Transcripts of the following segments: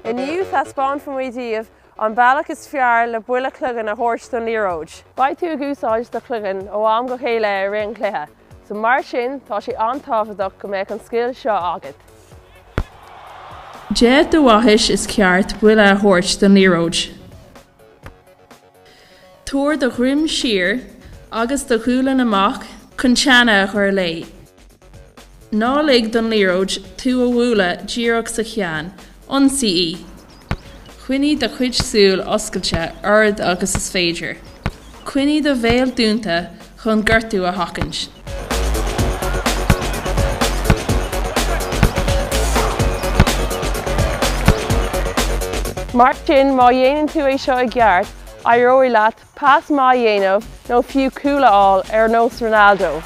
Inniu taispeánfaimid daoibh an bealach is fearr le buille cloigeann a thabhairt don liathróid. Beidh tú ag úsáid do chloigeann ó am go chéile i rith an chluiche, so mar sin tá sé an-tábhachtach go mbeadh an scil seo agat. De do bhaithis is ceart buille a thabhairt don liathróid. Tabhair do dhroim siar agus do ghualainn amach chun teannadh a chur léi. Ná lig don liathróid tú a bhualadh díreach sa cheann, ionsaigh í! Coinnigh do chuid súl oscailte oiread agus is féidir. Coinnigh do bhéal dúnta chun gortú a sheachaint. Mar sin, má dhéanann tú é seo i gceart, éireoidh leat pas maith a dhéanamh nó fiú cúl a fháil, ar nós Ronaldo.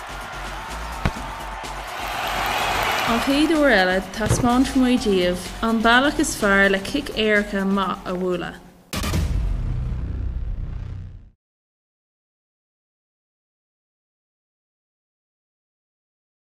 An chéad uair eile, taispeánfaimid daoibh an bealach is fearr le cic éirice maith a bhualadh.